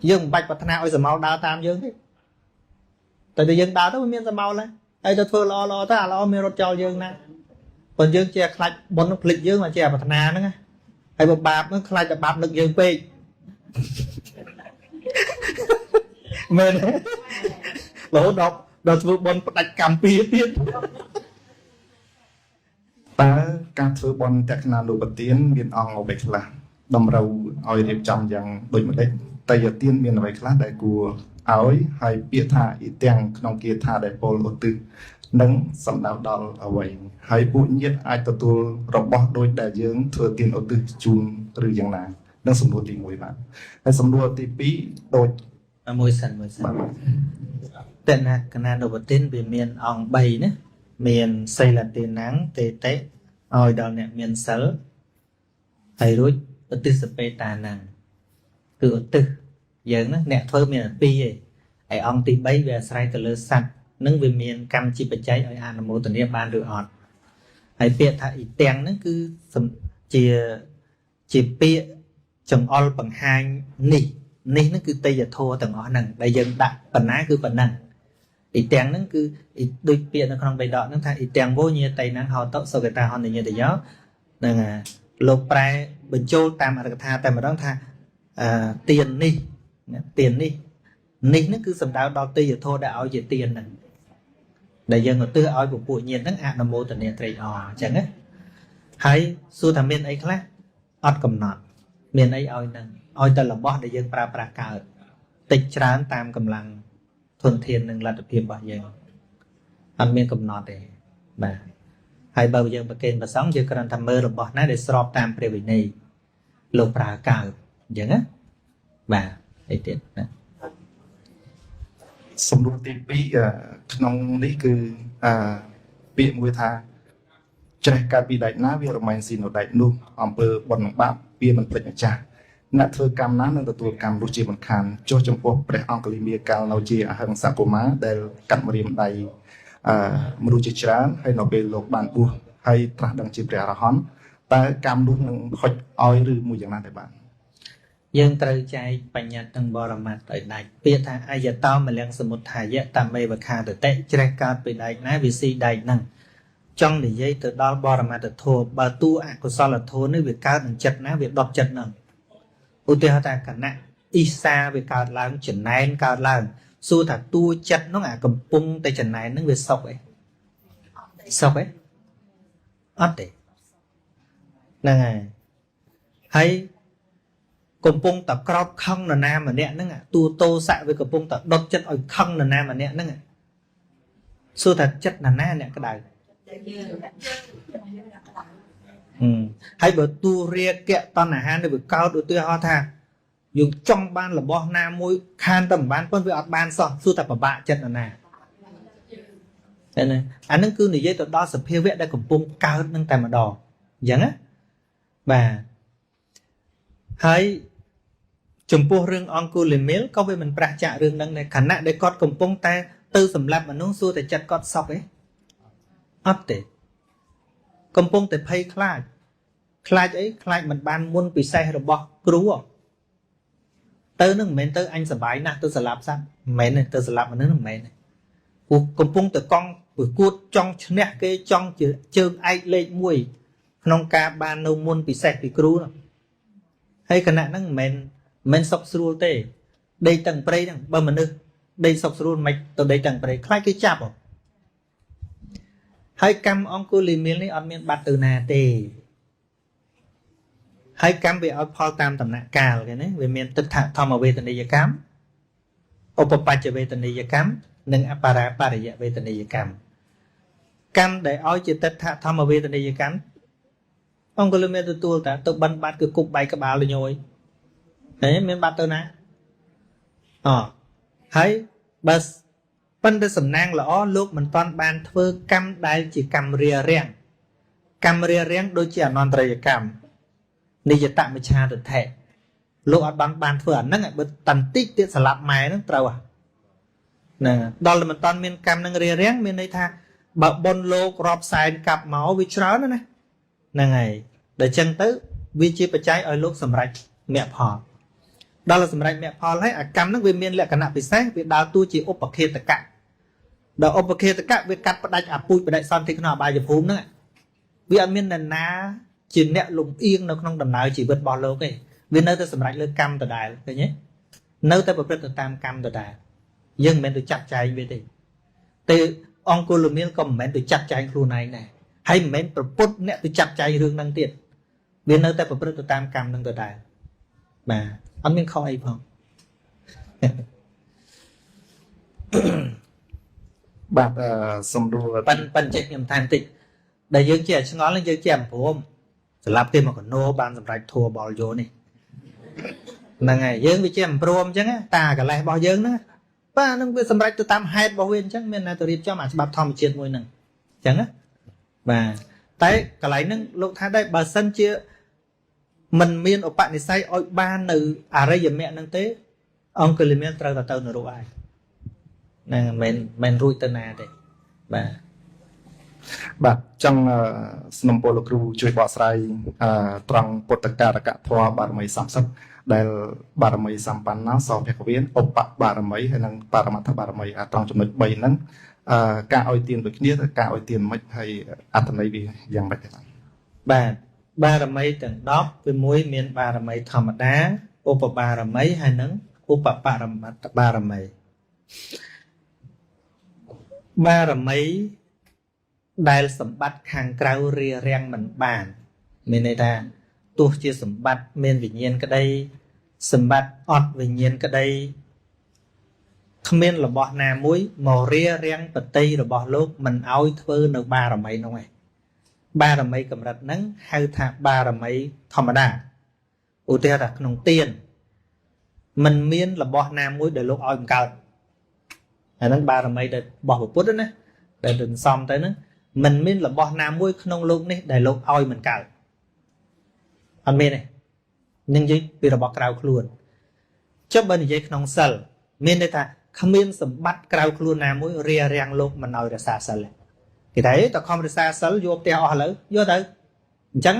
យើងមិនបាច់ប្រាថ្នាឲ្យសមោលដើរតាមយើងទេតែតែយើងដើរទៅវាមានសមោលហើយហើយទៅធ្វើល្អល្អទៅអាល្អមានរត់ចោលយើងណាប៉ុន្តែយើងជាខ្លាចបុណ្យនឹងភ្លេចយើងមកជាប្រាថ្នាហ្នឹងណាហើយបើបាបហ្នឹងខ្លាចតែបាបនឹកយើងពេកមែនទេរហូតដល់ធ្វើបុណ្យផ្ដាច់កម្មពៀទៀត តើការធ្វើបុណ្យតក្កណានុបទានមានអង្គអ្វីខ្លះតម្រូវឲ្យរៀបចំយ៉ាងដូចម្ដេចតយទានមានអ្វីខ្លះដែលគួរឲ្យហើយពាក្យថាអ៊ីទាំងក្នុងគាថាដែលពោលឧទ្ទិសនឹងសំដៅដល់អ្វីហើយពួកញាតិអាចទទួលរបស់ដូចដែលយើងធ្វើទានឧទ្ទិសជូនឬយ៉ាងណានឹងសំណួរទី1បាទហើយសំណួរទី2ដូច មួយសិនមួយសិន បាទ តនកណានុបទានវាមានអង្គ3ណាមានសីលទានំតេតិឲ្យដល់អ្នកមានសិលហើយរួចឧទ្ទិសបេតានំគឺឧទ្ទិសយើងណាអ្នកធ្វើមានតែ2ឯងហើយអង្គទី3វាអាស្រ័យទៅលើសត្វនឹងវាមានកម្មជាបច្ច័យឲ្យអនុមោទនាបានឬអត់ហើយពាក្យថាអ៊ីទាំងហ្នឹងគឺជាជាពាក្យចង្អុលបង្ហាញនេះនេះហ្នឹងគឺទេយធម៌ទាំងអស់ហ្នឹងដែលយើងដាក់បណ្ណាគឺប៉ុណ្ណឹងអ៊ីទាំងហ្នឹងគឺដូចពាក្យនៅក្នុងបិដកហ្នឹងថាអ៊ីទាំងវោញាតៃហ្នឹងហោតុសុគតាហន្តញាតយោហ្នឹងហើយលោកប្រែបញ្ចូលតាមអត្ថកថាតែម្ដងថាអឺទាននេះទាននេះនេះហ្នឹងគឺសំដៅដល់ទេយធម៌ដែលឲ្យជាទានហ្នឹងដែលយើងឧទ្ទិសឲ្យពពួកញាតិហ្នឹងអនុមោទនាត្រេកអរអញ្ចឹងណាហើយសួរថាមានអីខ្លះអត់កំណត់មានអីឲ្យហ្នឹងឲ្យតែរបស់ដែលយើងប្រើប្រាស់កើតតិចច្រើនតាមកម្លាំងធនធាននិងលទ្ធភាពរបស់យើងអត់មានកំណត់ទេបាទហើយបើយើងប្រគេនព្រះសង្ឃយើងគ្រាន់តែមើលរបស់ណាដែលស្របតាមព្រះវិន័យលោកប្រើកើតអញ្ចឹងណាបាទអីទៀតណា សំណួរទី2ក្នុងនេះគឺអឺពាក្យមួយថាច្រេះកើតពីដែកណាវារមែងស៊ីនៅដែកនោះអំពើបុណ្យនិងបាបវាមិនភ្លេចម្ចាស់អ្នកធ្វើកម្មណានឹងទទួលកម្មនោះជាមិនខានចុះចំពោះព្រះអង្គលិមាកាលនៅជាអហិង្សកុមារដែលកាត់ម្រាមដៃអឺមនុស្សជាច្រើនហើយនៅពេលលោកបានបួសហើយត្រាស់ដឹងជាព្រះអរហន្តតើកម្មនោះនឹងហុចឲ្យឬមួយយ៉ាងណាដែរបាទ យើងត្រូវចែកបញ្ញត្តិនិងបរមត្តឲ្យដាច់ពាក្យថាអយតោមលំសមុទ្ធាយៈតមេវខាតតិច្រេះកើតពីដែកណាវាស៊ីដែកហ្នឹងចង់និយាយទៅដល់បរមត្តធម៌បើតួអកុសលធម៌នេះវាកើតនឹងចិត្តណាវាដុតចិត្តហ្នឹងឧទាហរណ៍ថាគណៈអ៊ីសាវាកើតឡើងចំណែនកើតឡើងសួរថាតួចិត្តហ្នឹងអាកំពុងតែចំណែនហ្នឹងវាសុខអីសុខអីអត់ទេហ្នឹងហើយហើយកំពុងតែក្រោតខឹងនរណាម្នាក់ហ្នឹងតួតោសៈវាកំពុងតែដុតចិត្តឲ្យខឹងនរណាម្នាក់ហ្នឹងសួរថាចិត្តនរណាអ្នកក្តៅហើយបើតួរាគៈតណ្ហានេះវាកើតឧទាហរណ៍ថាយើងចង់បានរបស់ណាមួយខានតែមិនបានប៉ុន្តែវាអត់បានសោះសួរតែពិបាកចិត្តនរណាឃើញទេអានឹងគឺនិយាយទៅដល់សភាវៈដែលកំពុងកើតនឹងតែម្ដងអញ្ចឹងណាបាទហើយចំពោះរឿងអង្គុលិមិលក៏វាមិនប្រះចាករឿងហ្នឹងដែរខណៈដែលគាត់កំពុងតែទៅសម្លាប់មនុស្សសួរតែចិត្តគាត់សក់អីអត់ទេកំពុងតែភ័យខ្លាចខ្លាចអីខ្លាចមិនបានមុនពិសេសរបស់គ្រូទៅនឹងមិនមែនទៅអញសបាយណាស់ទៅសម្លាប់សត្វមិនមែនទេទៅសម្លាប់មនុស្សមិនមែនទេព្រោះកំពុងតែកង់ប្រកួតចង់ឈ្នះគេចង់ជាជើងឯកលេខ1ក្នុងការបាននៅមុនពិសេសពីគ្រូនោះហើយគណៈហ្នឹងមិនមែនសុខស្រួលទេដេកទាំងព្រៃហ្នឹងបើមនុស្សដេកសុខស្រួលមិនទៅដេកទាំងព្រៃខ្លាចគេចាប់ហើយកម្មអង្គុលិមិលនេះអត់មានបាត់ទៅណាទេហើយកម្មវាឲ្យផលតាមដំណាក់កាលគេណាវាមានទិដ្ឋធម្មវេទនីយកម្មឧបបច្ចវេទនីយកម្មនិងអបរាបរិយវេទនីយកម្មកម្មដែលឲ្យជាទិដ្ឋធម្មវេទនីយកម្មអង្គុលិមិលទទួលតាទៅបិណ្ឌបាត់គឺគប់បែកក្បាលលញយហេមានបាត់ទៅណាអហើយបើប៉ុន្តែសំណាងល្អលោកមិនតាន់បានធ្វើកម្មដែលជាកម្មរារាំងកម្មរារាំងដូចជាអនន្តរិយកម្មនិយតមិច្ឆាទិដ្ឋិលោកអត់បានធ្វើអាហ្នឹងបើតន្តិចទៀតស្លាប់ម៉ែហ្នឹងត្រូវហ្នឹងដល់មិនតាន់មានកម្មនឹងរារាំងមានន័យថាបើបុណ្យលោករាប់សែនកាប់មកវាច្រើនណាស់ហ្នឹងហើយដល់ចឹងទៅវាជាបច្ច័យឲ្យលោកសម្រេចមគ្គផល ដល់សម្រេចមគ្គផលហើយអាកម្មហ្នឹងវាមានលក្ខណៈពិសេសវាដើរតួជាឧបឃាតកៈដល់ឧបឃាតកៈវាកាត់ផ្ដាច់អាពូជបដិសន្ធិក្នុងអបាយភូមិហ្នឹងវាអត់មាននរណាជាអ្នកលំអៀងនៅក្នុងដំណើរជីវិតរបស់លោកទេវានៅតែសម្រេចលើកម្មដដែលឃើញទេនៅតែប្រព្រឹត្តទៅតាមកម្មដដែលយើងមិនមែនទៅចាត់ចែងវាទេទេអង្គុលមាលក៏មិនមែនទៅចាត់ចែងខ្លួនឯងដែរហើយមិនមែនប្រពុតអ្នកទៅចាត់ចែងរឿងហ្នឹងទៀតវានៅតែប្រព្រឹត្តទៅតាមកម្មហ្នឹងដដែលបាទអត់មានខុសអីផង បាទសំរួល ប៉ិនចេះខ្ញុំថែមតិចដែលយើងជាឆ្ងល់យើងជាព្រមសម្រាប់គេមកកណោបានសម្រេចធัวបលយោនេះហ្នឹងហើយយើងវាជាព្រមអញ្ចឹងតាកលេសរបស់យើងហ្នឹងបាទហ្នឹងវាសម្រេចទៅតាមហេតុរបស់វាអញ្ចឹងមានតែទៅរៀបចំអាច្បាប់ធម្មជាតិមួយហ្នឹងអញ្ចឹងណាបាទតែកន្លែងហ្នឹងលោកថាដែរបើសិនជាមិនមានឧបនិស្ស័យឲ្យបាននៅអរិយមគ្គហ្នឹងទេអង្គុលមានត្រូវតែទៅនរកហើយហ្នឹងមិនរួចទៅណាទេបាទ បាទចង់ស្នំពលលោកគ្រូជួយបកស្រាយត្រង់ពុទ្ធការកធម៌បារមី30ដែលបារមីសម្បណ្ណាសោភគវិនឧបបារមីហើយនិងបរមត្ថបារមីត្រង់ចំណុច3ហ្នឹងការឲ្យទានដូចគ្នាការឲ្យទានមិនហើយអត្ថន័យវាយ៉ាងម៉េចដែរ បាទបារមីទាំង10គឺមួយមានបារមីធម្មតាឧបបារមីហើយនិងឧបបរមត្ថបារមីបារមីដែលសម្បត្តិខាងក្រៅរារាំងមិនបានមានន័យថាទោះជាសម្បត្តិមានវិញ្ញាណក្តីសម្បត្តិអត់វិញ្ញាណក្តីគ្មានរបស់ណាមួយមករារាំងបតីរបស់លោកមិនឲ្យធ្វើនៅបារមីនោះឯងបារមីកម្រិតហ្នឹងហៅថាបារមីធម្មតាឧទាហរណ៍ថាក្នុងទានមិនមានរបស់ណាមួយដែលលោកឲ្យបង្កើតអាហ្នឹងបារមីដែលរបស់ពុទ្ធណាដែលទន្សំទៅហ្នឹងមិនមានរបស់ណាមួយក្នុងលោកនេះដែលលោកឲ្យមិនកើតអត់មានទេនឹងនិយាយពីរបស់ក្រៅខ្លួនចុះបើនិយាយក្នុងសិលមានន័យថាគ្មានសម្បត្តិក្រៅខ្លួនណាមួយរារាំងលោកមិនឲ្យរក្សាសិលទេគេថាតើខំរក្សាសិលយកផ្ទះអស់ឥឡូវយកទៅអញ្ចឹង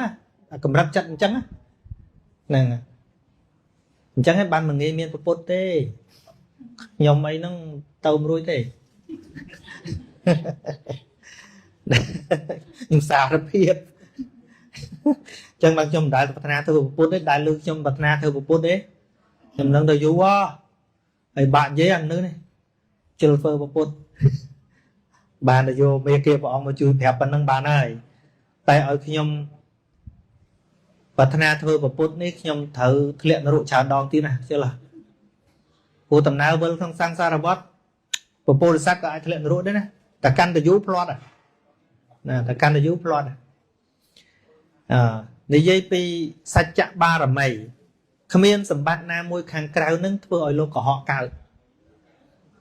កម្រិតចិត្តអញ្ចឹងហ្នឹងអញ្ចឹងឯងបានមិនងាយមានពុទ្ធទេខ្ញុំអីហ្នឹងទៅមិនរួចទេខ្ញុំសារភាពអញ្ចឹងបានខ្ញុំមិនដែលប្រាថ្នាធ្វើពុទ្ធទេដែលលើខ្ញុំប្រាថ្នាធ្វើពុទ្ធទេខ្ញុំនឹងទៅយូរហើយបាក់និយាយអានឹងនេះជិលធ្វើពុទ្ធបានទៅយកមេគាព្រះអង្គមកជួយប្រាប់ប៉ុណ្ណឹងបានហើយតែឲ្យខ្ញុំប្រាថ្នាធ្វើពុទ្ធនេះខ្ញុំត្រូវធ្លាក់នរកច្រើនដងទៀតណាជិលព្រោះដំណើរវិលក្នុងសង្សារវដ្តពពោធិសត្វក៏អាចធ្លាក់នរកដែរណាតែកាន់តែយូរផ្លាត់ណាតែកាន់តែយូរផ្លាត់និយាយពីសច្ចៈបារមីគ្មានសម្បត្តិណាមួយខាងក្រៅនឹងធ្វើឲ្យលោកកុហកកើត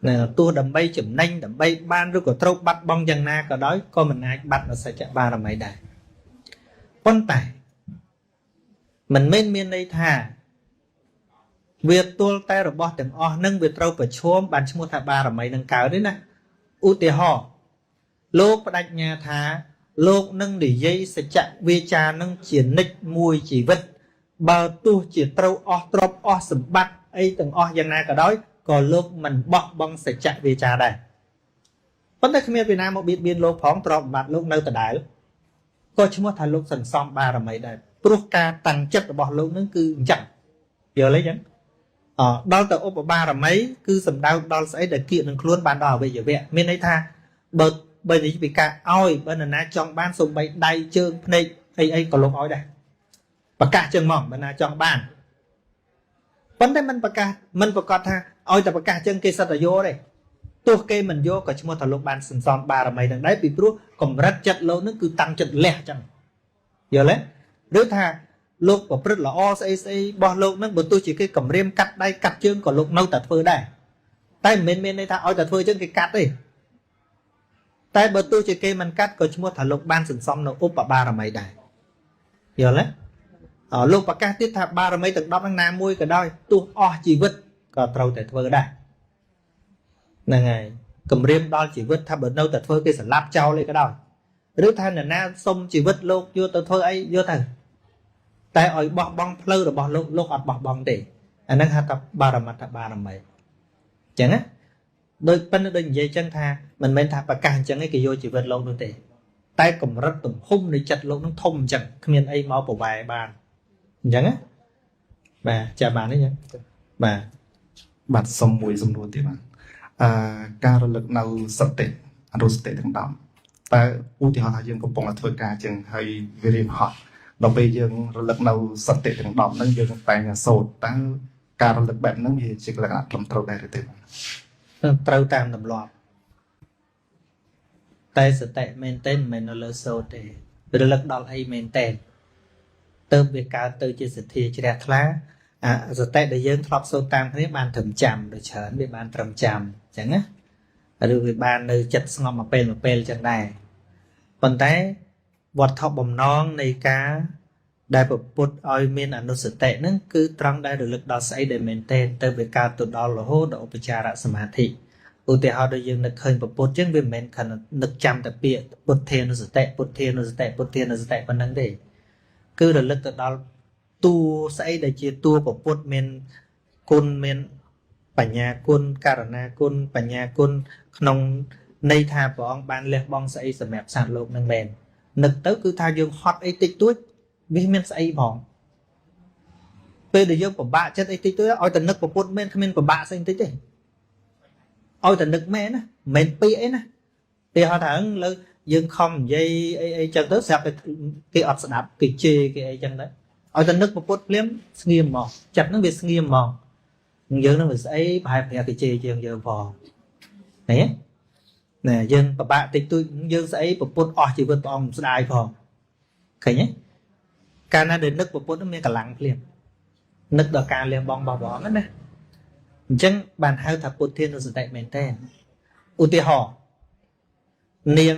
ណាទោះដើម្បីចំណេញដើម្បីបានឬក៏ត្រូវបាត់បង់យ៉ាងណាក៏ដោយក៏មិនអាចបាត់នៅសច្ចៈបារមីដែរប៉ុន្តែមិនមែនមានន័យថាវាទល់តែរបស់ទាំងអស់នឹងវាត្រូវប្រឈមបានឈ្មោះថាបារមីនឹងកើតទេណាឧទាហរណ៍លោកបដិញ្ញាថាលោកនឹងនិយាយសច្ចៈវាចានឹងជានិច្ចមួយជីវិតបើទោះជាត្រូវអស់ទ្រព្យអស់សម្បត្តិអីទាំងអស់យ៉ាងណាក៏ដោយក៏លោកមិនបោះបង់សច្ចៈវាចាដែរប៉ុន្តែគ្មានពីណាមកបៀតបៀនលោកផងទ្រព្យសម្បត្តិលោកនៅដដែលក៏ឈ្មោះថាលោកសន្សំបារមីដែរព្រោះការតាំងចិត្តរបស់លោកនឹងគឺអញ្ចឹងយល់ទេអញ្ចឹងដល់ទៅឧបបារមីគឺសំដៅដល់ស្អីដែលគៀកនឹងខ្លួនបានដល់អវយវៈមានន័យថាបើនិយាយពីការឲ្យបើនរណាចង់បានសំបីដៃជើងភ្នែកអីអីក៏លោកឲ្យដែរប្រកាសចឹងហ្មងបើណាចង់បានប៉ុន្តែមិនប្រកាសមិនប្រកាសថាឲ្យតែប្រកាសចឹងគេសិតតែយកទេទោះគេមិនយកក៏ឈ្មោះថាលោកបានសន្សំបារមីនឹងដែរពីព្រោះកម្រិតចិត្តលោកនឹងគឺតាំងចិត្តលះចឹងយល់ទេឬថាលោកប្រព្រឹត្តល្អស្អីស្អីរបស់លោកនឹងបើទោះជាគេគំរាមកាត់ដៃកាត់ជើងក៏លោកនៅតែធ្វើដែរតែមិនមែនមានន័យថាឲ្យតែធ្វើចឹងគេកាត់ទេតែបើទោះជាគេមិនកាត់ក៏ឈ្មោះថាលោកបានសន្សំនៅឧបបារមីដែរយល់ទេលោកប្រកាសទៀតថាបារមីទាំង10ហ្នឹងណាមួយក៏ដោយទោះអស់ជីវិតក៏ត្រូវតែធ្វើដែរហ្នឹងហើយគំរាមដល់ជីវិតថាបើនៅតែធ្វើគេសម្លាប់ចោលអីក៏ដោយឬថានរណាសុំជីវិតលោកយកទៅធ្វើអីយកទៅតែឲ្យបោះបង់ផ្លូវរបស់លោកលោកអត់បោះបង់ទេ អាហ្នឹងហៅថាបរមត្ថបារមីអញ្ចឹងណាដូចប៉ុន្តែដូចនិយាយចឹងថាមិនមែនថាប្រកាសអញ្ចឹងឯងគេយកជីវិតលោកនោះទេតែកម្រិតទំហំនៃចិត្តលោកនឹងធំអញ្ចឹងគ្មានអីមកប្រវែបានអញ្ចឹងណាបាទចាប់បានទេចឹងបាទ បាទសុំមួយសំណួរទៀតបាទអឺការរលឹកនៅសតិអនុសតិទាំង10តើឧទាហរណ៍ថាយើងកំពុងតែធ្វើការចឹងហើយវារៀងហត់ដល់ពេលយើងរលឹកនៅសតិទាំង10ហ្នឹងយើងតែងសូត្រតើការរលឹកបែបហ្នឹងវាជាលក្ខណៈត្រឹមត្រូវដែរឬទេបាទ ត្រូវតាមទម្លាប់តែសតិមែនទែនមិនមែននៅលើសូត្រទេរលឹកដល់អីមែនទែនទៅវាកើតទៅជាសទ្ធាជ្រះថ្លាអាសតិដែលយើងធ្លាប់សូត្រតាមគ្នាបានត្រឹមចាំដូចច្រើនវាបានត្រឹមចាំអញ្ចឹងណាឬវាបាននៅចិត្តស្ងប់មួយពេលមួយពេលអញ្ចឹងដែរប៉ុន្តែវត្ថុបំណងនៃការដែលពពុទ្ធឲ្យមានអនុសតិហ្នឹងគឺត្រង់ដែលរលឹកដល់ស្អីដែលមែនទែនទៅវាកើតទៅដល់រហូតដល់ឧបចារសមាធិឧទាហរណ៍ដូចយើងនឹកឃើញពពុទ្ធចឹងវាមិនមែនគ្រាន់នឹកចាំតែពាក្យពុទ្ធានុសតិពុទ្ធានុសតិពុទ្ធានុសតិប៉ុណ្្នឹងទេគឺរលឹកទៅដល់តួស្អីដែលជាតួពពុទ្ធមានគុណមានបញ្ញាគុណករណាគុណបញ្ញាគុណក្នុងន័យថាព្រះអង្គបានលះបង់ស្អីសម្រាប់សត្វលោកនឹងមែននឹកទៅគឺថាយើងហត់អីតិចតួចវាមានស្អីផងពេលដែលយើងពិបាកចិត្តអីតិចតួចឲ្យតែនឹកពពុទ្ធមែនគ្មានពិបាកស្អីតិចទេឲ្យតែនឹកមែនណាមិនមែនពាក្យអីណាពេលហៅថាលើយើងខំនិយាយអីអីចឹងទៅស្រាប់តែគេអត់ស្ដាប់គេជេរគេអីចឹងទៅឲ្យតែនឹកពពុទ្ធភ្លាមស្ងៀមហ្មងចិត្តហ្នឹងវាស្ងៀមហ្មងយើងហ្នឹងវាស្អីប្រហែលប្រាគេជេរជាងយើងផងឃើញទេណែយើងពិបាកតិចតួចយើងស្អីពពុទ្ធអស់ជីវិតព្រះអង្គស្ដាយផងឃើញទេកាលណាដែលនឹកពពុទ្ធហ្នឹងមានកម្លាំងភ្លាមនឹកដល់ការលះបង់របស់ព្រះអង្គណាអញ្ចឹងបានហៅថាពុទ្ធានុសតិមែនតើឧទាហរណ៍នាង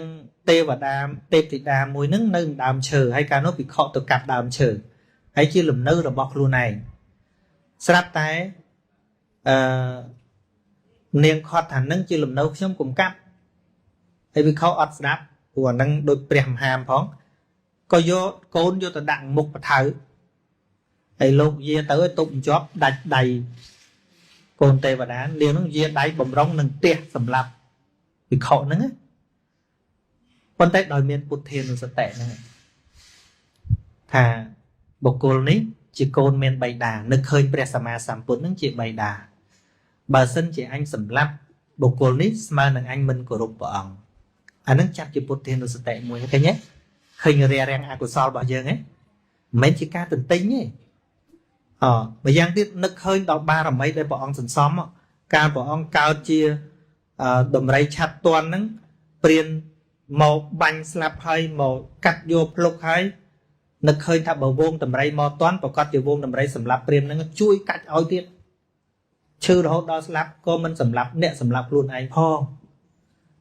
ទេវតាទេពធីតាមួយនឹងនៅដើមឈើហើយកាលនោះភិក្ខុទៅកាប់ដើមឈើហើយជាលំនៅរបស់ខ្លួនឯងស្រាប់តែអឺនាងខត់ថានឹងជាលំនៅខ្ញុំកុំកាប់ហើយភិក្ខុអត់ស្ដាប់ព្រោះអានឹងដូចព្រះមហាមផងក៏យកកូនយកទៅដាក់មុខបថៅហើយលោកយាទៅឲ្យទប់ជាប់ដាច់ដៃកូនទេវតានាងនឹងយាដៃបំរុងនឹងផ្ទះសម្រាប់ភិក្ខុហ្នឹងណាប៉ុន្តែដោយមានពុទ្ធានុសតិហ្នឹងថាបុគ្គលនេះជាកូនមានបិតានឹកឃើញព្រះសម្មាសម្ពុទ្ធហ្នឹងជាបិតាបើសិនជាអញសម្លាប់បុគ្គលនេះស្មើនឹងអញមិនគោរពព្រះអង្គអាហ្នឹងចាប់ជាពុទ្ធានុសតិមួយឃើញទេឃើញរារាំងអកុសលរបស់យើងហ៎មិនមែនជាការទន្ទិញទេអម្យ៉ាងទៀតនឹកឃើញដល់បារមីដែលព្រះអង្គសន្សំកាលព្រះអង្គកើតជាដំរីឆាត់តន់ហ្នឹងព្រានមកបាញ់ស្លាប់ហើយមកកាត់យកភ្លុកហើយនឹកឃើញថាបើវងដំរីមកតន់ប្រកាសជាវងដំរីសម្លាប់ព្រាមហ្នឹងជួយកាច់ឲ្យទៀតឈឺរហូតដល់ស្លាប់ក៏មិនសម្លាប់អ្នកសម្លាប់ខ្លួនឯងផង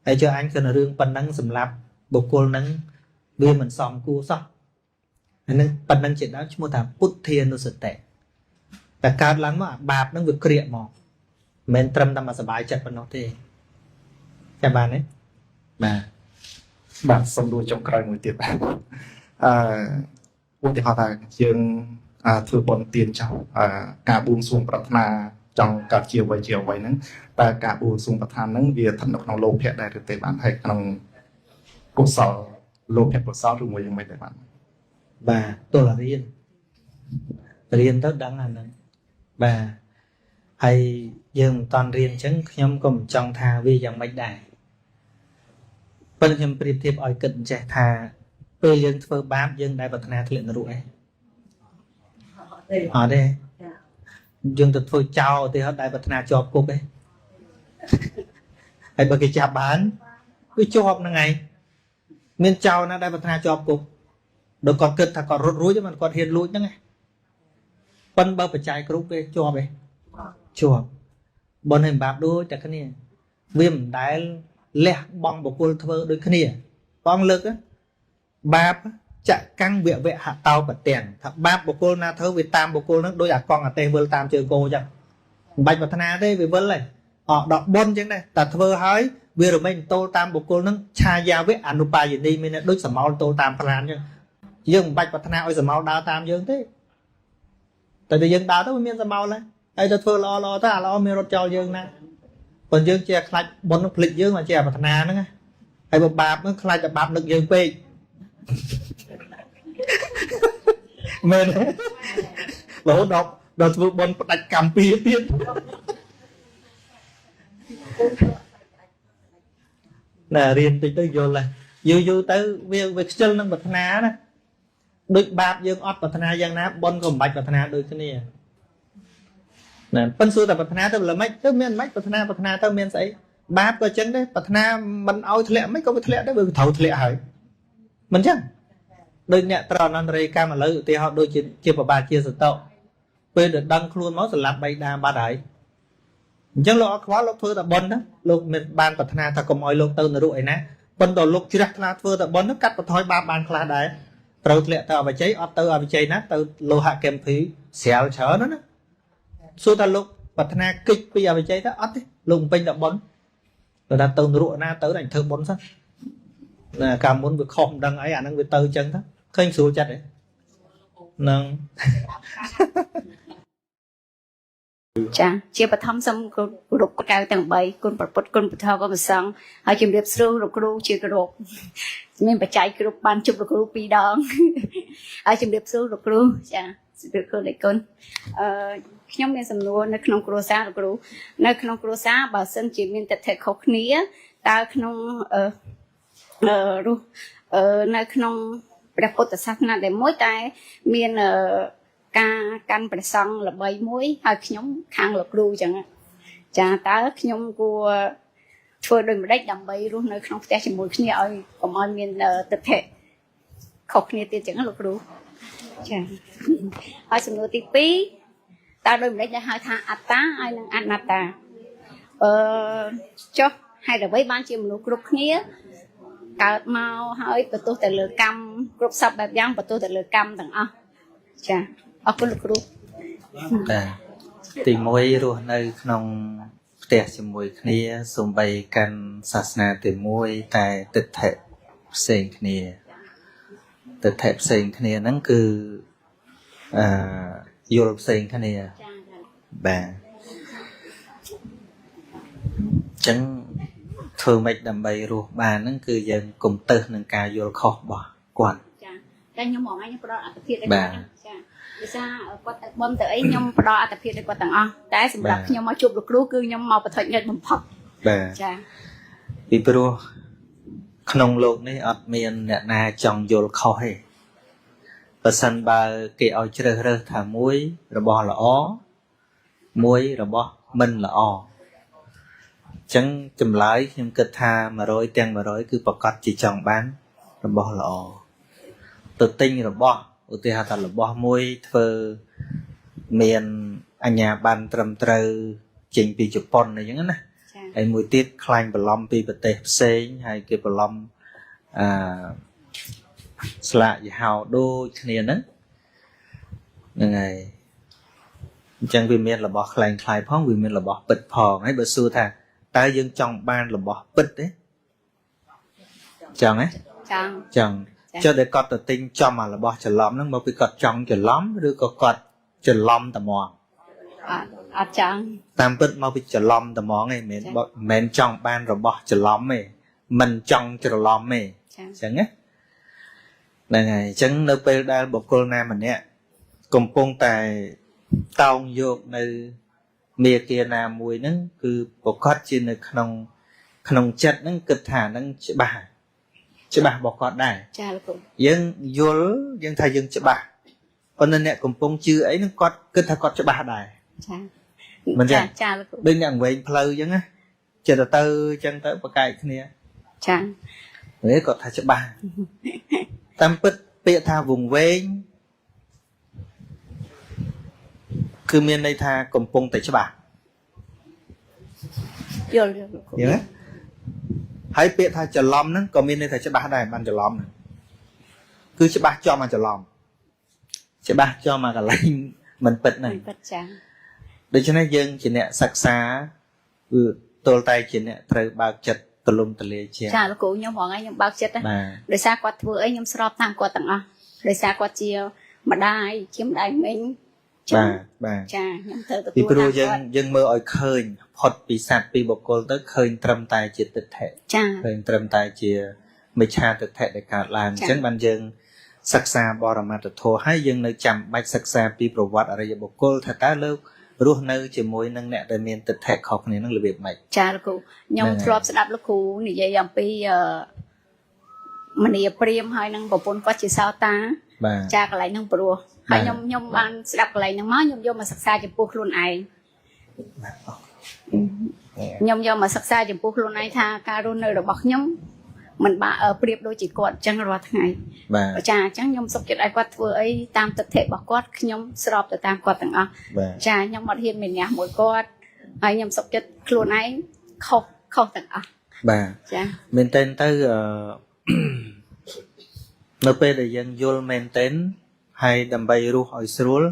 ហើយជឿអញគឺរឿងប៉ុណ្ណឹងសម្លាប់បុគ្គលហ្នឹងវាមិនសមគួរសោះអានឹងប៉ុណ្ណឹងជាដើមឈ្មោះថាពុទ្ធានុសតិតែកើតឡើងមកអាបាបហ្នឹងវាក្រៀកមកមិនមែនត្រឹមតែមកសบายចិត្តប៉ុណ្ណោះទេចាំបានទេបាទ បាទសំណួរចុងក្រោយមួយទៀតបាទអឺឧទាហរណ៍ថាយើងធ្វើបុណ្យទានចោលការបួងសួងប្រាថ្នាចង់កើតជាអ្វីជាអ្វីហ្នឹងតើការបួងសួងប្រាថ្នាហ្នឹងវាស្ថិតនៅក្នុងលោភៈដែរឬទេបានហើយក្នុងកុសលលោភៈកុសលឬមួយយ៉ាងម៉េចដែរបាទ បាទទល់រៀនរៀនទៅដឹងអាហ្នឹងបាទហើយយើងមិនតាន់រៀនអញ្ចឹងខ្ញុំក៏មិនចង់ថាវាយ៉ាងម៉េចដែរប៉ុន្តែខ្ញុំប្រៀបធៀបឲ្យគិតអញ្ចេះថាពេលយើងធ្វើបាបយើងដែលប្រាថ្នាធ្លាក់នរកឯងអត់ទេយើងទៅធ្វើចោលឧទាហរណ៍ដែលប្រាថ្នាជាប់គុកឯងហើយបើគេចាប់បានវាជាប់ហ្នឹងឯងមានចោលណាដែលប្រាថ្នាជាប់គុកដល់គាត់គិតថាគាត់រត់រួចមិនគាត់ហ៊ានលួចហ្នឹងឯងប៉ុន្តែបើបច្ច័យគ្រប់វាជាប់ឯងជាប់បុណ្យហើយបាបដូចតែគ្នាវាមិនដែលលះបង់បុគ្គលធ្វើដូចគ្នាបងលើកបាបចកੰវវហតោបទាំងថាបាបបុគ្គលណាធ្វើវាតាមបុគ្គលហ្នឹងដូចអាកង់អាទេសវិលតាមជើងគោអញ្ចឹងមិនបាច់ប្រាថ្នាទេវាវិលហើយអដល់បុណ្យអញ្ចឹងដែរតែធ្វើហើយវារមែងទោលតាមបុគ្គលហ្នឹងឆាយាវៈអនុបាយនីមានដូចសមោលទោលតាមប្រានអញ្ចឹងយើងមិនបាច់ប្រាថ្នាឲ្យសមោលដើរតាមយើងទេតែតែយើងដើរទៅវាមានសមោលហើយ ហើយទៅធ្វើល្អល្អទៅអាល្អមានរត់ចោលយើងណាប៉ុន្តែយើងជាខ្លាចបុណ្យនឹងភ្លេចយើងមកជាអាប្រាថ្នាហ្នឹងណាហើយបើបាបហ្នឹងខ្លាចតែបាបនឹកយើងពេកមែនទេរហូតដល់ធ្វើបុណ្យផ្ដាច់កម្មពីទៀតណារៀនតិចទៅយល់ហើយយូរយូរទៅវាខ្ជិលនឹងប្រាថ្នាណាដូចបាបយើងអត់ប្រាថ្នាយ៉ាងណាបុណ្យក៏មិនបាច់ប្រាថ្នាដូចគ្នាណាប៉ិនសួរតែប្រាថ្នាទៅល្មិចទៅមានមិនប្រាថ្នាប្រាថ្នាទៅមានស្អីបាបក៏ចឹងដែរប្រាថ្នាមិនឲ្យធ្លាក់មិនក៏វាធ្លាក់ដែរវាត្រូវធ្លាក់ហើយមិនចឹងដូចអ្នកត្រអនន្តរិយកម្មឥឡូវឧទាហរណ៍ដូចជាប្របាទជាសតោពេលដែលដឹងខ្លួនមកសម្លាប់បៃតាបាត់ហើយអញ្ចឹងលោកអត់ខ្វល់លោកធ្វើតែបុណ្យណាលោកមានបានប្រាថ្នាថាកុំឲ្យលោកទៅនរកអីណាប៉ុន្តែលោកជ្រះថ្លាធ្វើតែបុណ្យនោះកាត់បន្ថយបាបបានខ្លះដែរត្រូវធ្លាក់ទៅអបជ័យអត់ទៅអបជ័យណាទៅលោហៈកម្ភីស្រាលច្រើនណាសួរថាលោកប្រាថ្នាគិចពីអបជ័យទៅអត់ទេលោកបំពេញតែបុណ្យគាត់ថាទៅនរកណាទៅតែធ្វើបុណ្យសិនណាកាលមុនវាខុសមិនដឹងអីអាហ្នឹងវាទៅអញ្ចឹងទៅឃើញស្រួលចិត្តទេនឹង ចាជាបឋមសូមគោរពកៅទាំង3គុណប្រពុតគុណពធគុណប្រសង្ឃហើយជំរាបសួរលោកគ្រូជាគោរពមានបច្ច័យគ្រប់បានជួបលោកគ្រូ2ដងហើយជំរាបសួរលោកគ្រូចាជំរាបសួរលោកគុណអឺខ្ញុំមានសំណួរនៅក្នុងគ្រួសារលោកគ្រូនៅក្នុងគ្រួសារបើសិនជាមានទិដ្ឋិខុសគ្នាតើក្នុងអឺរស់នៅក្នុងព្រះពុទ្ធសាសនាដែលមួយតែមានការកាន់ព្រះសង្ឃល្បីមួយហើយខ្ញុំខាងលោកគ្រូអញ្ចឹងចាតើខ្ញុំគួរធ្វើដូចម្ដេចដើម្បីរស់នៅក្នុងផ្ទះជាមួយគ្នាឲ្យកុំឲ្យមានទិដ្ឋិខុសគ្នាទៀតអញ្ចឹងលោកគ្រូចាហើយសំណួរទី2តើដូចម្ដេចដែលហៅថាអត្តាហើយនិងអនត្តាអឺចុះហេតុអ្វីបានជាមនុស្សគ្រប់គ្នាកើតមកហើយបន្ទោសតែលើកម្មគ្រប់សពបែបយ៉ាងបន្ទោសតែលើកម្មទាំងអស់ចាអរគុណលោកគ្រូបាទទី1រស់នៅក្នុងផ្ទះជាមួយគ្នាសំបីកាន់សាសនាទី1តែទិដ្ឋិផ្សេងគ្នាទិដ្ឋិផ្សេងគ្នាហ្នឹងគឺអឺយល់ផ្សេងគ្នាបាទអញ្ចឹងធ្វើម៉េចដើម្បីរស់បានហ្នឹងគឺយើងកុំទៅនឹងការយល់ខុសរបស់គាត់ចាតែខ្ញុំមកថ្ងៃខ្ញុំផ្ដល់អត្ថភាពឲ្យគាត់ចាដោយសារគាត់ទៅបន់ទៅអីខ្ញុំផ្ដល់អត្ថភាពឲ្យគាត់ទាំងអស់តែសម្រាប់ខ្ញុំមកជួបលោកគ្រូគឺខ្ញុំមកបឋិញបំផុតបាទចាពីព្រោះក្នុងលោកនេះអត់មានអ្នកណាចង់យល់ខុសទេបើសិនបើគេឲ្យជ្រើសរើសថាមួយរបស់ល្អមួយរបស់មិនល្អអញ្ចឹងចម្លើយខ្ញុំគិតថា100ទាំង100គឺប្រកាសជាចង់បានរបស់ល្អទៅទិញរបស់ឧទាហរណ៍ថារបស់មួយធ្វើមានអញ្ញាប័ណ្ណត្រឹមត្រូវចេញពីជប៉ុនអីចឹងណាហើយមួយទៀតខ្លាញ់បន្លំពីប្រទេសផ្សេងហើយគេបន្លំអឺស្លាកយីហោដូចគ្នាហ្នឹងហ្នឹងហើយអញ្ចឹងវាមានរបស់ខ្លែងខ្លាយផងវាមានរបស់ពិតផងហើយបើសួរថាតើយើងចង់បានរបស់ពិតទេចង់ទេចង់ចុះតែគាត់ទៅទិញចំអារបស់ច្រឡំហ្នឹងមកពីគាត់ចង់ច្រឡំឬក៏គាត់ច្រឡំត្មងអត់ចង់តាមពិតមកពីច្រឡំត្មងឯងមិនមែនចង់បានរបស់ច្រឡំទេមិនចង់ច្រឡំទេអញ្ចឹងណាហ្នឹងហើយអញ្ចឹងនៅពេលដែលបុគ្គលណាម្នាក់កំពុងតែតោងយកនៅមេគាណាមួយហ្នឹងគឺប្រកាសជានៅក្នុងចិត្តហ្នឹងគិតថាហ្នឹងច្បាស់ច្បាស់របស់គាត់ដែរចាលោកគ្រូយើងយល់យើងថាយើងច្បាស់ប៉ុន្តែអ្នកកំពុងជឿអីហ្នឹងគាត់គិតថាគាត់ច្បាស់ដែរចាមិនចឹងចាលោកគ្រូដូចអ្នកវែងផ្លូវអញ្ចឹងណាចិត្តទៅអញ្ចឹងទៅប្រកែកគ្នាចានេះគាត់ថាច្បាស់តាមពិតពាក្យថាវង្វេងគឺមានន័យថាកំពុងតែច្បាស់យល់លោកគ្រូយល់ហើយពាក្យថាច្រឡំហ្នឹងក៏មានន័យថាច្បាស់ដែរបានច្រឡំហ្នឹងគឺច្បាស់ចំអាច្រឡំច្បាស់ចំអាកន្លែងមិនពិតហ្នឹងពិតចាដូច្នេះយើងជាអ្នកសិក្សាគឺទល់តែជាអ្នកត្រូវបើកចិត្តទលំទលាយជាងចាលោកគ្រូខ្ញុំរងថ្ងៃខ្ញុំបើកចិត្តណាដោយសារគាត់ធ្វើអីខ្ញុំស្របតាមគាត់ទាំងអស់ដោយសារគាត់ជាម្ដាយជាម្ដាយមីង ចឹង បាទបាទ ចាខ្ញុំត្រូវទទួល ពីព្រោះយើង តាមគាត់ យើងមើលឲ្យឃើញផុតពីសត្វពីបុគ្គលទៅឃើញត្រឹមតែជាទិដ្ឋិ ចា ឃើញត្រឹមតែជាមិច្ឆាទិដ្ឋិដែលកើតឡើងអញ្ចឹងបានយើងសិក្សាបរមត្តធម៌ហើយយើងនៅចាំបាច់សិក្សាពីប្រវត្តិអរិយបុគ្គលថាតើលោករស់នៅជាមួយនឹងអ្នកដែលមានទិដ្ឋិខុសគ្នានឹងរបៀបម៉េច ចាលោកគ្រូខ្ញុំ ហ្នឹងហើយ ធ្លាប់ស្ដាប់លោកគ្រូនិយាយអំពីមនីព្រាមហើយនឹងប្រពន្ធគាត់ជាសោតា បាទ ចាកន្លែងហ្នឹងព្រោះហើយ បាទ ខ្ញុំបានស្ដាប់កន្លែងហ្នឹងមកខ្ញុំយកមកសិក្សាចំពោះខ្លួនឯង បាទអរ ខ្ញុំយកមកសិក្សាចំពោះខ្លួនឯងថាការរស់នៅរបស់ខ្ញុំមិនបាក់ប្រៀបដូចជាគាត់អញ្ចឹងរាល់ថ្ងៃ បាទ ចាអញ្ចឹងខ្ញុំសុខចិត្តឲ្យគាត់ធ្វើអីតាមទិដ្ឋិរបស់គាត់ខ្ញុំស្របទៅតាមគាត់ទាំងអស់ បាទ ចាខ្ញុំអត់ហ៊ានមានញ៉ាស់មួយគាត់ហើយខ្ញុំសុខចិត្តខ្លួនឯងខុសខុសទាំងអស់ បាទ ចា មែនតើទៅនៅពេលដែលយើងយល់មែនទែនហើយដើម្បីរស់ឲ្យស្រួល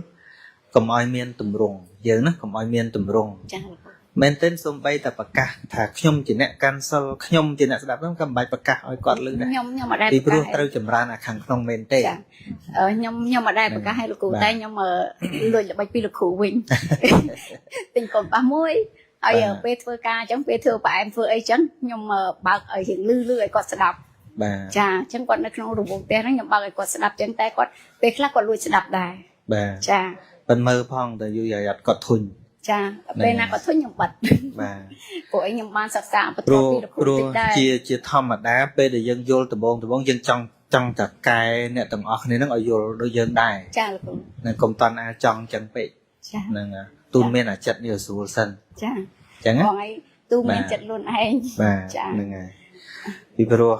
កុំឲ្យមានទម្រង់យើងណាកុំឲ្យមានទម្រង់ ចាលោកគ្រូ មែនទែនសំបីតែប្រកាសថាខ្ញុំជាអ្នកកាន់សិលខ្ញុំជាអ្នកស្ដាប់ហ្នឹងក៏មិនបាច់ប្រកាសឲ្យគាត់ឮដែរ ខ្ញុំអត់ដែល ពីព្រោះ ប្រកាស ត្រូវចម្រើនអាខាងក្នុងមែនទេ ចាខ្ញុំអត់ដែលប្រកាសឲ្យលោកគ្រូ បាទ តែខ្ញុំលួចល្បិចពីលោកគ្រូវិញទិញកុំប៉ះមួយហើយ បាទ ពេលធ្វើការអញ្ចឹងពេលធ្វើផ្អែមធ្វើអីអញ្ចឹងខ្ញុំបើកឲ្យរៀងលឺលឺឲ្យគាត់ស្ដាប់ បាទ ចាអញ្ចឹងគាត់នៅក្នុងរង្វង់ផ្ទះហ្នឹងខ្ញុំបើកឲ្យគាត់ស្ដាប់អញ្ចឹងតែគាត់ពេលខ្លះគាត់លួចស្ដាប់ដែរ បាទ ចា ប៉ិនមើលផងតែយូរយ៉ាយអត់គាត់ធុញ ចាពេលណាគាត់ធុញខ្ញុំបិទ បាទ ព្រោះអីខ្ញុំបានសិក្សាបន្ ព្រោះ ទាប់ពីលោកគ្រូ ព្រោះ តិចដែរ ជាធម្មតាពេលដែលយើងយល់ដំបងដំបងយើងចង់ចង់តែកែអ្នកទាំងអស់គ្នាហ្នឹងឲ្យយល់ដូចយើងដែរ ចាលោកគ្រូ នឹងកុំតន់អាចង់ចឹងពេក ចា ហ្នឹងហើយទូនមានអាចិត្តនេះឲ្យស្រួលសិន ចា ចឹងណា បងឯងទូមាន បាទ ចិត្តខ្លួនឯង បាទ ចា ហ្នឹងហើយពីព្រោះ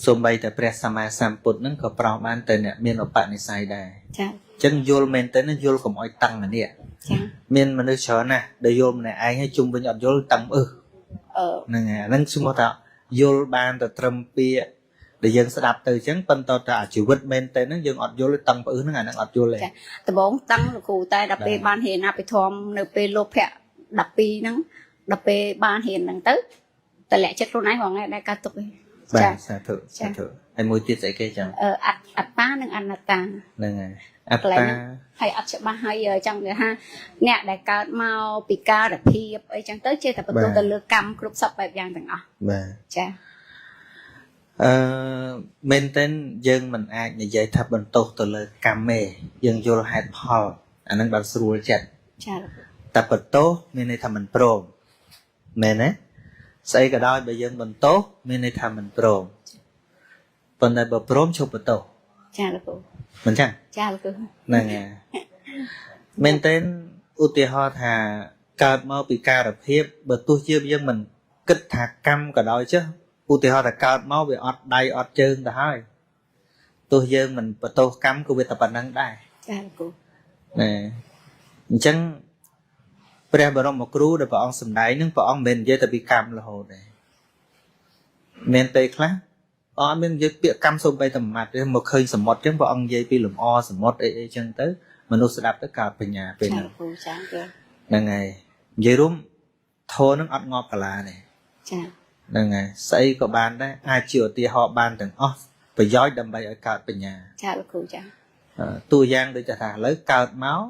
សូម្បីតែព្រះសម្មាសម្ពុទ្ធហ្នឹងក៏ប្រោសបានតែអ្នកមានឧបនិស្ស័យដែរ ចា ចឹងយល់មែនតើយល់កុំឲ្យតឹងម្នាក់ ចា មានមនុស្សច្រើនណាស់ដែលយល់ម្នាក់ឯងហើយជុំវិញអត់យល់តឹងអឹស អឺ ហ្នឹងហើយអាហ្នឹងឈ្មោះថាយល់បានតែត្រឹមពាក្យដែលយើងស្ដាប់ទៅចឹងប៉ុន្តែតែអាជីវិតមែនតើហ្នឹងយើងអត់យល់ទេតឹងផ្អឹសហ្នឹងអាហ្នឹងអត់យល់ទេ ចាដំបងតឹងលោកគ្រូតែដល់ពេល បាទ បានរៀនអភិធម្មនៅពេលលោភៈ12ហ្នឹងដល់ពេលបានរៀនហ្នឹងទៅតម្លាក់ចិត្តខ្លួនឯងរាល់ថ្ងៃដែលកើតទុកឯង បាទ ចា សាធុ ចា សាធុហើយមួយទៀតស្អីគេចឹង អត្តានិងអនត្តា ហ្នឹងហើយអត្តា កន្លែងហ្នឹង ហើយអត់ច្បាស់ហើយចង់និយាយថាអ្នកដែលកើតមកពីការភាពអីចឹងទៅចេះតែបន្ទោសទៅលើកម្មគ្រប់សពបែបយ៉ាងទាំងអស់ បាទ ចា អឺមែនទែនយើងមិនអាចនិយាយថាបន្ទោសទៅលើកម្មទេយើងយល់ហេតុផលអាហ្នឹងបានស្រួលចិត្ត ចាលោកគ្រូ តែបន្ទោសមានន័យថាមិនព្រមមែនទេស្អីក៏ដោយបើយើងបន្ទោសមានន័យថាមិនព្រមប៉ុន្តែបើព្រមឈប់បន្ទោស ចាលោកគ្រូ មិនចឹង ចាលោកគ្រូ ហ្នឹងហើយមែនទែនឧទាហរណ៍ថាកើតមកពីការភាពបើទោះជាយើងមិនគិតថាកម្មក៏ដោយចុះឧទាហរណ៍ថាកើតមកវាអត់ដៃអត់ជើងទៅហើយទោះយើងមិនបន្ទោសកម្មក៏វាតែប៉ុណ្្នឹងដែរ ចាលោកគ្រូ ណែអញ្ចឹងព្រះបរមគ្រូដែលព្រះអង្គសម្ដែងនឹងព្រះអង្គមិនមែននិយាយតែពីកម្មរហូតទេមានពេលខ្លះព្រះអង្គអត់មាននិយាយពាក្យកម្មសូម្បីតែមួយម៉ាត់ទេមកឃើញសមុទ្រអញ្ចឹងព្រះអង្គនិយាយពីលំអសមុទ្រអីអីចឹងទៅមនុស្សស្ដាប់ទៅកើតបញ្ញាពេលហ្នឹង ចាលោកគ្រូចាយល់ ហ្នឹងហើយនិយាយរួមធម៌ហ្នឹងអត់ងាប់កាឡាទេ ចា ហ្នឹងហើយស្អីក៏បានដែរអាចជាឧទាហរណ៍បានទាំងអស់ប្រយោជន៍ដើម្បីឲ្យកើតបញ្ញា ចាលោកគ្រូចា តួយ៉ាងដូចថាឥឡូវកើតមក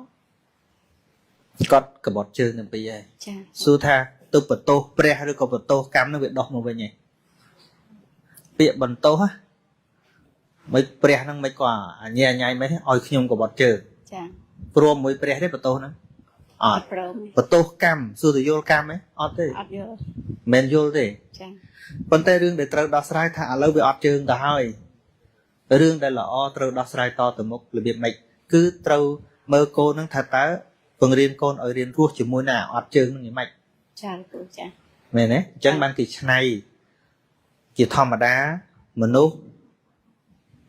គាត់កបត់ជើងនឹងពីរហើយ ចា សួរថាទៅបន្ទោសព្រះឬក៏បន្ទោសកម្មនឹងវាដោះមកវិញឯងពាក្យបន្ទោសមិនព្រះហ្នឹងមិនក៏អញ្ញាញ៉ៃមិនឲ្យខ្ញុំកបត់ជើង ចា ព្រមមួយព្រះទេបន្ទោសហ្នឹងអត់ អត់ព្រម បន្ទោសកម្មសួរទៅយល់កម្មទេអត់ទេ អត់យល់ មិនយល់ទេ ចា ប៉ុន្តែរឿងដែលត្រូវដោះស្រាយថាឥឡូវវាអត់ជើងទៅហើយរឿងដែលល្អត្រូវដោះស្រាយតទៅមុខរបៀបម៉េចគឺត្រូវមើលកូននឹងថាតើបង្រៀនកូនឲ្យរៀនរស់ជាមួយនឹងអាអត់ជើងនឹងយ៉ាងម៉េច ចាលោកគ្រូចា មែនទេអញ្ចឹងបានគេឆ្នៃជាធម្មតាមនុស្ស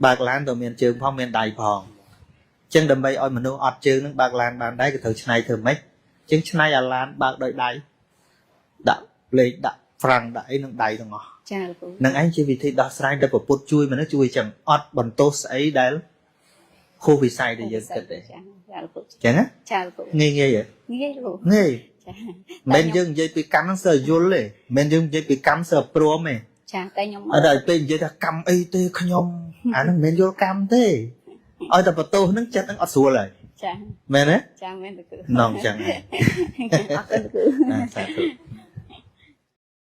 បើកឡានទៅមានជើងផងមានដៃផងអញ្ចឹងដើម្បីឲ្យមនុស្សអត់ជើងនឹងបើកឡានបានដែរគេត្រូវឆ្នៃធ្វើម៉េចអញ្ចឹងឆ្នៃអាឡានបើកដោយដៃដាក់លេខដាក់ហ្វ្រាំងដាក់អីនឹងដៃទាំងអស់ ចាលោកគ្រូ នឹងឯងជាវិធីដោះស្រាយដែលប្រពុតជួយមនុស្សជួយចឹងអត់បន្ទោសស្អីដែលហួសវិស័យដែលយើងគិតទេ ចាចាលោកគ្រូ ចឹងណា ចាលោកគ្រូ ងាយងាយហ៎ ងាយលោកគ្រូ ងាយ ចា មិនយើងនិយាយពីកម្មហ្នឹងសើយល់ទេមិនយើងនិយាយពីកម្មសើព្រមទេ ចាតែខ្ញុំ អត់ដល់ពេលនិយាយថាកម្មអីទេខ្ញុំអាហ្នឹងមិនមែនយល់កម្មទេឲ្យតែបន្ទោសហ្នឹងចិត្តហ្នឹងអត់ស្រួលហើយ ចា ចា មែនទេ ចាមែនលោកគ្រូ នងចឹងហើយ អរគុណលោកគ្រូ អាសាធុ។